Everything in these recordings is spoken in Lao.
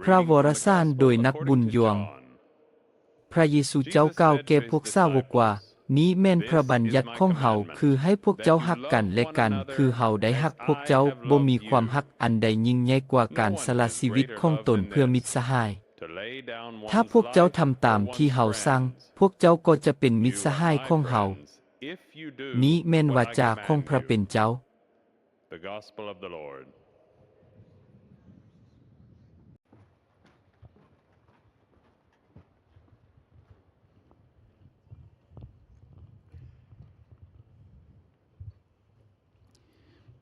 ພະວໍລະສານໂດຍນັກບຸນຢວງ. ພະເຢຊູເຈົ້າກ່າວແກ່ພວກສາວົກວ່າ, ນີ້ແມ່ນພະບັນຍັດຂອງເຮົາ, ຄືໃຫ້ພວກເຈົ້າຮັກກັນແລະກັນ, ຄືເຮົາໄດ້ຮັກພວກເຈົ້າ. ບໍ່ມີຄວາມຮັກອັນໃດຍິ່ງໃຫຍ່ກວ່າການສະຫຼະຊີວິດຂອງຕົນເພື່ອມິດສະຫາຍ. ຖ້າພວກເຈົ້າທຳຕາມທີ່ເຮົາສັ່ງ, ພວກເຈົ້າກໍຈະເປັນມິດສະຫາຍຂອງເຮົາ. ນີ້ແມ່ນວາຈາຂອງພະເປັນເຈົ້າ. The Gospel of the Lord.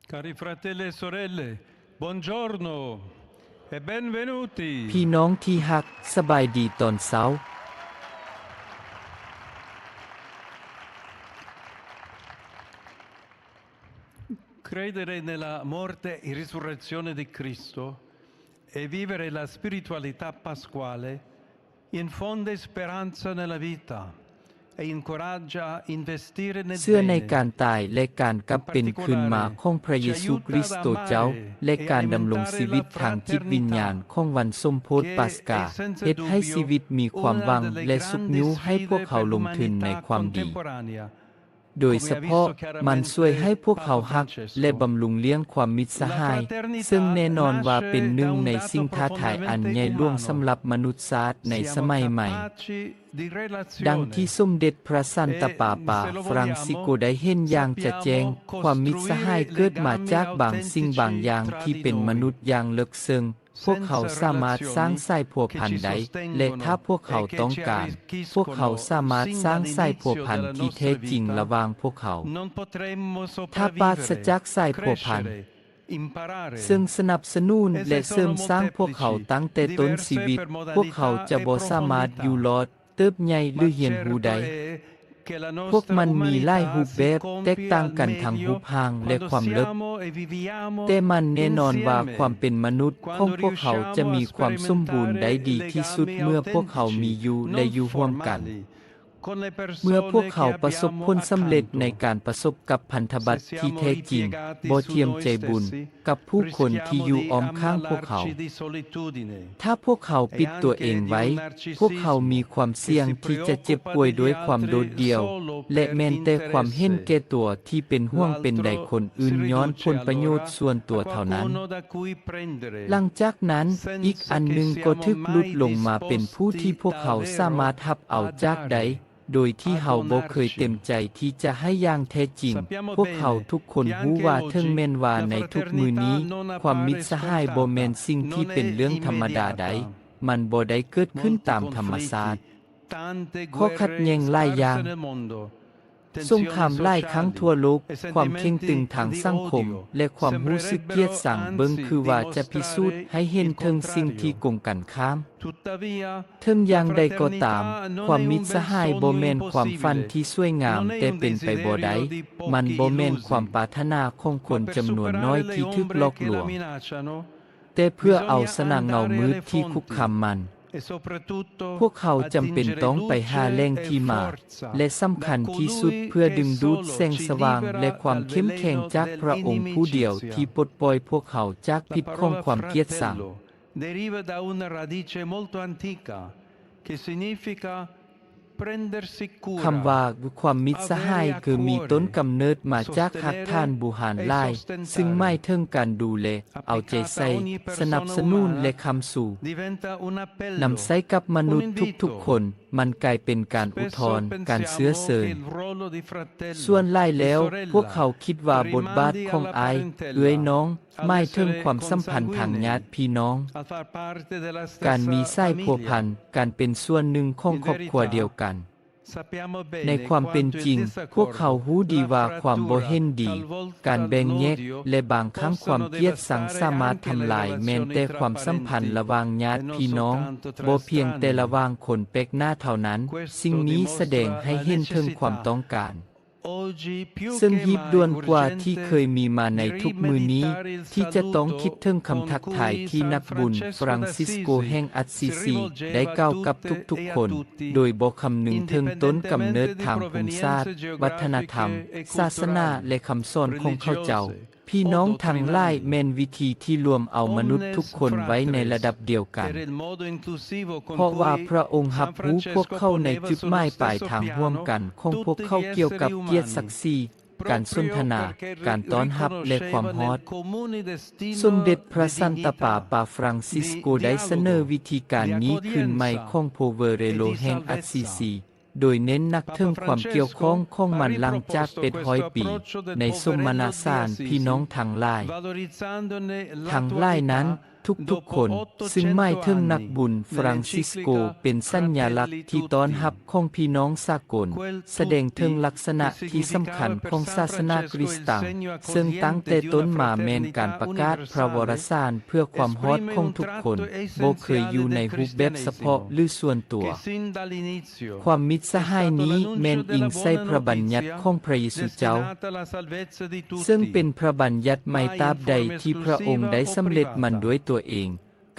Cari fratelli e sorelle, buongiorno e benvenuti. ພີ່ນ້ອງທີ່ຮັກ, ສະບາຍດີຕອນເຊົ້າ. Credere nella morte e risurrezione di Cristo e vivere la spiritualità pasquale infonde speranza nella vita e incoraggia a investire nel bene, ເຊື່ອໃນການຕາຍ ແລະ ການກັບເປັນຄືນມາຂອງພະເຢຊູຄຣິສໂຕເຈົ້າ ແລະ ການດຳລົງຊີວິດທາງຈິດວິນຍານຂອງວັນສົມໂພດປາສກາ ເຮັດໃຫ້ຊີວິດມີຄວາມຫວັງ ແລະ ຊຸກຍູ້ໃຫ້ພວກເຮົາລົງທຶນໃນຄວາມດີ. ໂດຍສະເພາະ, ມັນຊ່ວຍໃຫ້ພວກເຮົາຮັກ ແລະ ບຳລຸງລ້ຽງຄວາມມິດສະຫາຍ, ເຊິ່ງແນ່ນອນວ່າເປັນໜຶ່ງໃນສິ່ງທ້າທາຍອັນໃຫຍ່ຫຼວງສຳລັບມະນຸດຊາດໃນສະໄໝໃໝ່. ດັ່ງທີ່ສົມເດັດພະສັນຕະປາປາຟຣັງຊິສໂກໄດ້ເຫັນຢ່າງຈະແຈ້ງ, ຄວາມມິດສະຫາຍເກີດມາຈາກບາງສິ່ງບາງຢ່າງທີ່ເປັນມະນຸດຢ່າງເລິກເຊິ່ງ. ພວກເຮົາສາມາດສ້າງສາຍພົວພັນໄດ້ ແລະ ຖ້າພວກເຮົາຕ້ອງການ, ພວກເຮົາສາມາດສ້າງສາຍພົວພັນທີ່ແທ້ຈິງລະຫວ່າງພວກເຮົາ. ຖ້າປາສະຈາກສາຍພົວພັນ ເຊິ່ງສະໜັບສະໜູນ ແລະ ເສີມສ້າງພວກເຮົາຕັ້ງແຕ່ຕົ້ນຊີວິດ, ພວກເຮົາຈະບໍ່ສາມາດຢູ່ລອດ, ເຕີບໃຫຍ່ ຫຼື ຮຽນຮູ້ໄດ້. ພວກມັນມີຫຼາຍຮູບແບບ, ແຕກຕ່າງກັນທາງຮູບຮ່າງ ແລະ ຄວາມເລິກ, ແຕ່ມັນແນ່ນອນວ່າຄວາມເປັນມະນຸດຂອງພວກເຮົາຈະມີຄວາມສົມບູນໄດ້ດີທີ່ສຸດເມື່ອພວກເຮົາມີຢູ່ ແລະ ຢູ່ຮ່ວມກັນ. ເມື່ອພວກເຮົາປະສົບຜົນສຳເລັດໃນການປະສົບກັບພັນທະບັດທີ່ແທ້ຈິງ, ບໍ່ທຽມໃຈບຸນ, ກັບຜູ້ຄົນທີ່ຢູ່ອ້ອມຂ້າງພວກເຮົາ. ຖ້າພວກເຮົາປິດຕົວເອງໄວ້, ພວກເຮົາມີຄວາມສ່ຽງທີ່ຈະເຈັບປ່ວຍດ້ວຍຄວາມໂດດດ່ຽວ ແລະ ແມ່ນແຕ່ຄວາມເຫັນແກ່ຕົວທີ່ເປັນຫ່ວງເປັນໃຍຄົນອື່ນຍ້ອນຜົນປະໂຫຍດສ່ວນຕົວເທົ່ານັ້ນ. ຫຼັງຈາກນັ້ນ, ອີກອັນໜຶ່ງກໍຖືກຫຼຸດລົງມາເປັນຜູ້ທີ່ພວກເຮົາສາມາດຮັບເອົາຈາກໄດ້ ໂດຍທີ່ເຮົາບໍ່ເຄີຍເຕັມໃຈທີ່ຈະໃຫ້ຢ່າງແທ້ຈິງ. ພວກເຮົາທຸກຄົນຮູ້ວ່າເຖິງແມ່ນວ່າໃນທຸກມື້ນີ້, ຄວາມມິດສະຫາຍບໍ່ແມ່ນສິ່ງທີ່ເປັນເລື່ອງທຳມະດາໃດ, ມັນບໍ່ໄດ້ເກີດຂຶ້ນຕາມທຳມະຊາດ. ຂໍ້ຂັດແຍ່ງຫຼາຍຢ່າງ, ສົງຄາມຫຼາຍຄັ້ງທົ່ວໂລກ, ຄວາມເຄັ່ງຕຶງທາງສັງຄົມ ແລະ ຄວາມຮູ້ສຶກກຽດຊັງເບິ່ງຄືວ່າຈະພິສູດໃຫ້ເຫັນເຖິງສິ່ງທີ່ກົງກັນຂ້າມ. ເຖິງຢ່າງໃດກໍຕາມ, ຄວາມມິດສະຫາຍບໍ່ແມ່ນຄວາມຝັນທີ່ສວຍງາມ, ແຕ່ເປັນໄປບໍ່ໄດ້. ມັນບໍ່ແມ່ນຄວາມປາດຖະໜາຂອງຄົນຈຳນວນນ້ອຍທີ່ຖືກຫຼອກລວງ, ແຕ່ເພື່ອເອົາຊະນະເງົາມືດທີ່ຄຸກຄາມມັນ. ພວກເຮົາຈຳເປັນຕ້ອງໄປຫາແຫຼ່ງທີ່ມາ ແລະ ສຳຄັນທີ່ສຸດເພື່ອດຶງດູດແສງສະຫວ່າງ ແລະ ຄວາມເຂັ້ມແຂງຈາກພຣະອົງຜູ້ດຽວທີ່ປົດປ່ອຍພວກເຮົາຈາກພິດຂອງຄວາມກຽດຊັງ. ຄຳວ່າຄວາມມິດສະຫາຍຄືມີຕົ້ນກຳເນີດມາຈາກຮາກຖານບູຮານຫຼາຍ, ຊຶ່ງໝາຍເຖິງການດູແລ, ເອົາໃຈໃສ່, ສະໜັບສະໜູນ ແລະ ຄ້ຳຊູ, ນຳໃຊ້ກັບມະນຸດທຸກໆຄົນ. ມັນກາຍເປັນການອຸທອນ, ການເຊື້ອເຊີນ. ສ່ວນຫຼາຍແລ້ວ, ພວກເຂົາຄິດວ່າບົດບາດຂອງອ້າຍ, ເອື້ອຍ, ນ້ອງ ໝາຍເຖິງຄວາມສຳພັນທາງຍາດພີ່ນ້ອງ, ການມີສາຍພົວພັນ, ການເປັນສ່ວນໜຶ່ງຂອງຄອບຄົວດຽວກັນ. ໃນຄວາມເປັນຈິງ, ພວກເຮົາຮູ້ດີວ່າຄວາມບໍ່ເຫັນດີ, ການແບ່ງແຍກ ແລະ ບາງຄັ້ງຄວາມກຽດຊັງສາມາດທຳລາຍແມ່ນແຕ່ຄວາມສຳພັນລະຫວ່າງຍາດພີ່ນ້ອງ, ບໍ່ພຽງແຕ່ລະຫວ່າງຄົນແປກໜ້າເທົ່ານັ້ນ. ສິ່ງນີ້ສະແດງໃຫ້ເຫັນເຖິງຄວາມຕ້ອງການ ເຊິ່ງຮີບດ່ວນກວ່າທີ່ເຄີຍມີມາໃນທຸກມື້ນີ້, ທີ່ຈະຕ້ອງຄິດເຖິງຄຳທັກທາຍທີ່ນັກບຸນຟຣັງຊິສໂກແຫ່ງອັດຊີຊີໄດ້ກ່າວກັບທຸກໆຄົນ, ໂດຍບໍ່ຄຳນຶງເຖິງຕົ້ນກຳເນີດທາງພູມສາດ, ວັດທະນະທຳ, ສາສະໜາ ແລະ ຄຳສອນຂອງເຂົາເຈົ້າ. ພີ່ນ້ອງທັງຫຼາຍແມ່ນວິທີທີ່ລວມເອົາມະນຸດທຸກຄົນໄວ້ໃນລະດັບດຽວກັນ, ເພາະວ່າພຣະອົງຮັບຮູ້ພວກເຂົາໃນຈຸດໝາຍປາຍທາງຮ່ວມກັນຂອງພວກເຂົາກ່ຽວກັບກຽດສັກສີ, ການສົນທະນາ, ການຕ້ອນຮັບ ແລະ ຄວາມຮອດ. ສົມເດັດພຣະສັນຕະປາປາຟຣັງຊິສໂກໄດ້ສະເໜີວິທີການນີ້ຄືນໃໝ່ຂອງໂພເວີເຣໂລແຫ່ງອັດຊີຊີ, ໂດຍເນັ້ນໜັກເຖິງຄວາມກ່ຽວຂ້ອງຂອງມັນຫຼັງຈາກເຈັດຮ້ອຍປີ ໃນສົມມະນະສານພີ່ນ້ອງທັງຫຼາຍ. ທັງຫຼາຍນັ້ນ ທຸກໆຄົນ, ຊຶ່ງໝາຍເຖິງນັກບຸນຟຣັງຊິສໂກ ເປັນສັນຍາລັກທີ່ຕ້ອນຮັບຂອງພີ່ນ້ອງສາກົນ, ສະແດງເຖິງລັກສະນະທີ່ສຳຄັນຂອງສາສະໜາກຣິສຕາງ, ເຊິ່ງຕັ້ງແຕ່ຕົ້ນມາແມ່ນການປະກາດພຣະວໍລະສານເພື່ອຄວາມຮອດຂອງທຸກຄົນ, ບໍ່ເຄີຍຢູ່ໃນຮູບແບບສະເພາະ ຫຼື ສ່ວນຕົວ. ຄວາມມິດສະຫາຍນີ້ແມ່ນອີງໃສ່ພຣະບັນຍັດຂອງພຣະເຢຊູເຈົ້າ, ເຊິ່ງເປັນພຣະບັນຍັດໃໝ່ຕາບໃດທີ່ພຣະອົງໄດ້ສຳເລັດມັນດ້ວຍຕົວເອງ,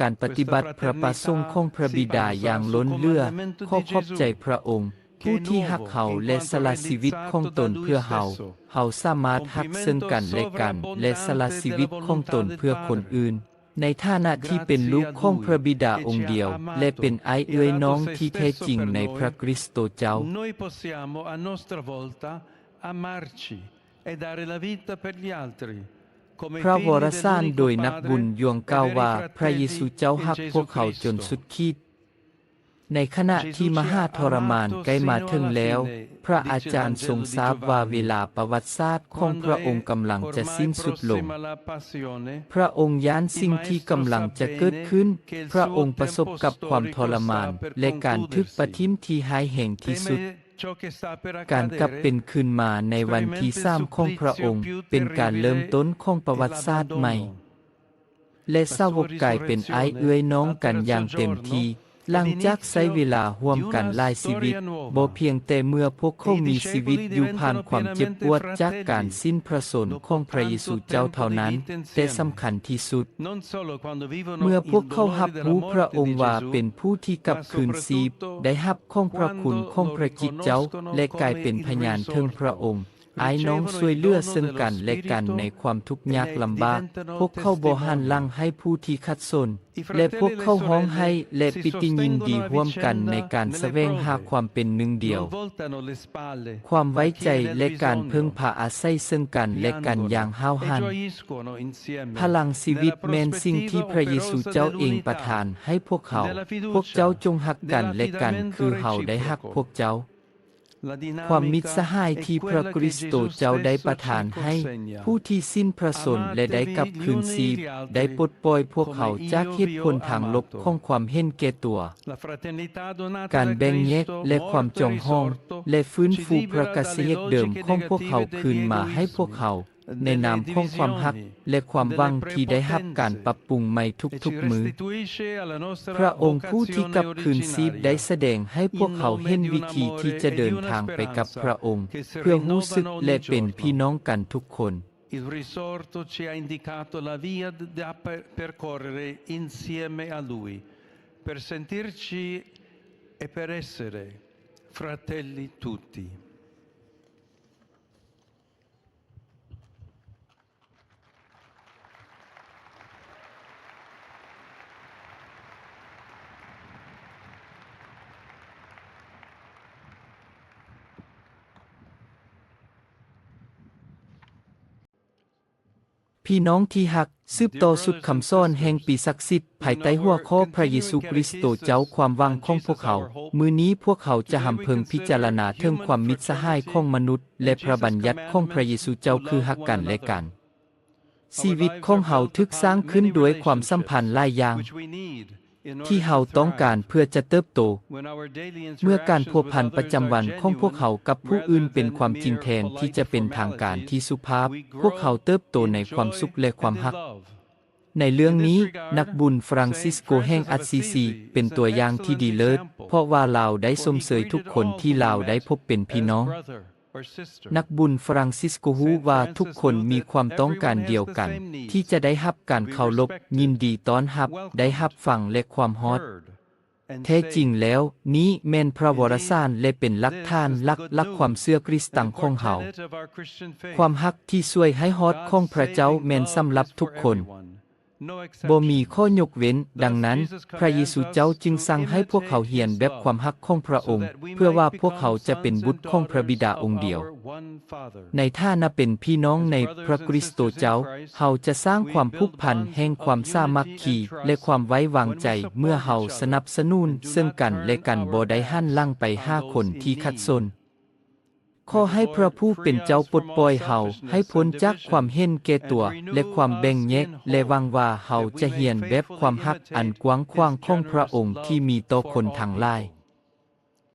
ການປະຕິບັດພຣະປະສົງຂອງພຣະບິດາຢ່າງລົ້ນເຫຼືອ. ຂໍຂອບໃຈພຣະອົງ ຜູ້ທີ່ຮັກເຮົາ ແລະ ສະຫຼະຊີວິດຂອງຕົນເພື່ອເຮົາ. ເຮົາສາມາດຮັກເຊິ່ງກັນແລະກັນ ແລະ ສະຫຼະຊີວິດຂອງຕົນເພື່ອຄົນອື່ນ. ໃນຖານະທີ່ເປັນລູກຂອງພຣະບິດາອົງດຽວ ແລະ ເປັນອ້າຍເອື້ອຍນ້ອງທີ່ແທ້ຈິງໃນພຣະຄຣິສໂຕເຈົ້າ. Noi possiamo a nostra volta amarci e dare la vita per gli altri, come ພຣະວໍລະສານໂດຍນັກບຸນຢວງກ່າວວ່າ ພຣະເຢຊູເຈົ້າຮັກພວກເຮົາຈົນສຸດຂີດ. ໃນຂະນະທີ່ມະຫາທໍລະມານໃກ້ມາເຖິງແລ້ວ, ພຣະອາຈານຊົງຊາບວ່າເວລາປະຫວັດສາດຂອງພຣະອົງກຳລັງຈະສິ້ນສຸດລົງ. ພຣະອົງຢ້ານສິ່ງທີ່ກຳລັງຈະເກີດຂຶ້ນ, ພຣະອົງປະສົບກັບຄວາມທໍລະມານ ແລະ ການຖືກປະຖິ້ມທີ່ຮ້າຍແຮງທີ່ສຸດ. ການກັບເປັນຄືນມາໃນວັນທີສາມຂອງພຣະອົງ ເປັນການເລີ່ມຕົ້ນຂອງປະຫວັດສາດໃໝ່. ແລະ ສາວົກກາຍເປັນອ້າຍເອື້ອຍນ້ອງກັນຢ່າງເຕັມທີ່. ຫຼັງຈາກໃຊ້ເວລາຮ່ວມກັນຫຼາຍຊີວິດ, ບໍ່ພຽງແຕ່ເມື່ອພວກເຂົາມີຊີວິດຢູ່ຜ່ານຄວາມເຈັບປວດຈາກການສິ້ນພຣະຊົນຂອງພຣະເຢຊູເຈົ້າເທົ່ານັ້ນ, ແຕ່ສຳຄັນທີ່ສຸດ, ເມື່ອພວກເຂົາຮັບຮູ້ພຣະອົງວ່າເປັນຜູ້ທີ່ກັບຄືນຊີບ, ໄດ້ຮັບຂອງພຣະຄຸນຂອງພຣະຄຣິສເຈົ້າ ແລະ ກາຍເປັນພະຍານເຖິງພຣະອົງ. ອ້າຍນ້ອງຊ່ວຍເຫຼືອເຊິ່ງກັນແລະກັນໃນຄວາມທຸກຍາກລຳບາກ. ພວກເຂົາບໍ່ຫັນຫຼັງໃຫ້ຜູ້ທີ່ຂັດສົນ, ແລະ ພວກເຂົາຮ້ອງໄຫ້ ແລະ ປິຕິຍິນດີຮ່ວມກັນໃນການສະແຫວງຫາຄວາມເປັນໜຶ່ງດຽວ. ຄວາມໄວ້ໃຈ ແລະ ການເພິ່ງພາອາໄສເຊິ່ງກັນແລະກັນຢ່າງຫ້າວຫັນ. ພະລັງຊີວິດແມ່ນສິ່ງທີ່ພຣະເຢຊູເຈົ້າເອງປະທານໃຫ້ພວກເຮົາ. ພວກເຈົ້າຈົ່ງຮັກກັນແລະກັນຄືເຮົາໄດ້ຮັກພວກເຈົ້າ. ຄວາມມິດສະຫາຍທີ່ພຣະຄຣິສໂຕເຈົ້າໄດ້ປະທານໃຫ້ຜູ້ທີ່ສິ້ນພຣະຊົນ ແລະ ໄດ້ກັບຄືນຊີບ ໄດ້ປົດປ່ອຍພວກເຮົາຈາກເຫດຜົນທາງລົບຂອງຄວາມເຫັນແກ່ຕົວ, ການແບ່ງແຍກ ແລະ ຄວາມຈອງຫອງ ແລະ ຟື້ນຟູພຣະກະສະຫຍັກເດີມຂອງພວກເຮົາຄືນມາໃຫ້ພວກເຮົາ. ໃນນາມຂອງຄວາມຮັກ ແລະ ຄວາມຫວັງທີ່ໄດ້ຮັບການປັບປຸງໃໝ່ທຸກໆມື້. ພຣະອົງຜູ້ທີ່ກັບຄືນຊີບໄດ້ສະແດງໃຫ້ພວກເຮົາເຫັນວິທີທີ່ຈະເດີນທາງໄປກັບພຣະອົງ ເພື່ອຮູ້ສຶກ ແລະ ເປັນພີ່ນ້ອງກັນທຸກຄົນ. Il risorto ci ha indicato la via da per-, percorrere insieme a Lui, per sentirci e per essere fratelli tutti. ພີ່ນ້ອງທີ່ຮັກ, ສືບຕໍ່ຊຸດຄຳສອນແຫ່ງປີສັກສິດ ພາຍໃຕ້ຫົວຂໍ້ພຣະເຢຊູຄຣິສໂຕເຈົ້າຄວາມຫວັງຂອງພວກເຮົາ. ມື້ນີ້ພວກເຮົາຈະຮຳເພິງພິຈາລະນາເຖິງຄວາມມິດສະຫາຍຂອງມະນຸດ ແລະ ພຣະບັນຍັດຂອງພຣະເຢຊູເຈົ້າຄືຮັກກັນແລະກັນ. ຊີວິດຂອງເຮົາຖືກສ້າງຂຶ້ນດ້ວຍຄວາມສຳພັນຫຼາຍຢ່າງ ທີ່ເຮົາຕ້ອງການເພື່ອຈະເຕີບໂຕ. ເມື່ອການພົວພັນປະຈຳວັນຂອງພວກເຮົາກັບຜູ້ອື່ນເປັນຄວາມຈິງແທນທີ່ຈະເປັນທາງການທີ່ສຸພາບ, ພວກເຮົາເຕີບໂຕໃນຄວາມສຸກ ແລະ ຄວາມຮັກ. ໃນເລື່ອງນີ້, ນັກບຸນຟຣັງຊິສໂກແຫ່ງອັດຊີຊີເປັນຕົວຢ່າງທີ່ດີເລີດ, ເພາະວ່າລາວໄດ້ຊົມເຊີຍທຸກຄົນທີ່ລາວໄດ້ພົບເປັນພີ່ນ້ອງ. ນັກບຸນຟຣັງຊິສໂກຮູ້ວ່າທຸກຄົນມີຄວາມຕ້ອງການດຽວກັນ ທີ່ຈະໄດ້ຮັບການເຄົາລົບ, ຍິນດີຕ້ອນຮັບ, ໄດ້ຮັບຟັງ ແລະ ຄວາມຮອດ. ແທ້ຈິງແລ້ວ, ນີ້ແມ່ນພະວໍລະສານ ແລະ ເປັນຫຼັກຖານຫຼັກໆຄວາມເຊື່ອຄຣິສຕະຂອງເຮົາ. ຄວາມຮັກທີ່ຊ່ວຍໃຫ້ຮອດຂອງພຣະເຈົ້າແມ່ນສຳລັບທຸກຄົນ, ບໍ່ມີຂໍ້ຍົກເວັ້ນ. ດັ່ງນັ້ນ, ພຣະເຢຊູເຈົ້າຈຶ່ງສັ່ງໃຫ້ພວກເຮົາຮຽນແບບຄວາມຮັກຂອງພຣະອົງ, ເພື່ອວ່າພວກເຮົາຈະເປັນບຸດຂອງພຣະບິດາອົງດຽວ. ໃນຖານະເປັນພີ່ນ້ອງໃນພຣະຄຣິສໂຕເຈົ້າ, ເຮົາຈະສ້າງຄວາມຜູກພັນແຫ່ງຄວາມສາມັກຄີ ແລະ ຄວາມໄວ້ວາງໃຈ ເມື່ອເຮົາສະໜັບສະໜູນເຊິ່ງກັນ ແລະ ກັນ, ບໍ່ໄດ້ຫັນຫຼັງໄປຫາຄົນທີ່ຂັດສົນ. ຂໍໃຫ້ພຣະຜູ້ເປັນເຈົ້າປົດປ່ອຍເຮົາໃຫ້ພົ້ນຈາກຄວາມເຫັນແກ່ຕົວ ແລະ ຄວາມແບ່ງແຍກ, ແລະ ຫວັງວ່າເຮົາຈະຮຽນແບບຄວາມຮັກອັນກວ້າງຂວາງຂອງພຣະອົງທີ່ມີຕໍ່ຄົນທັງຫຼາຍ.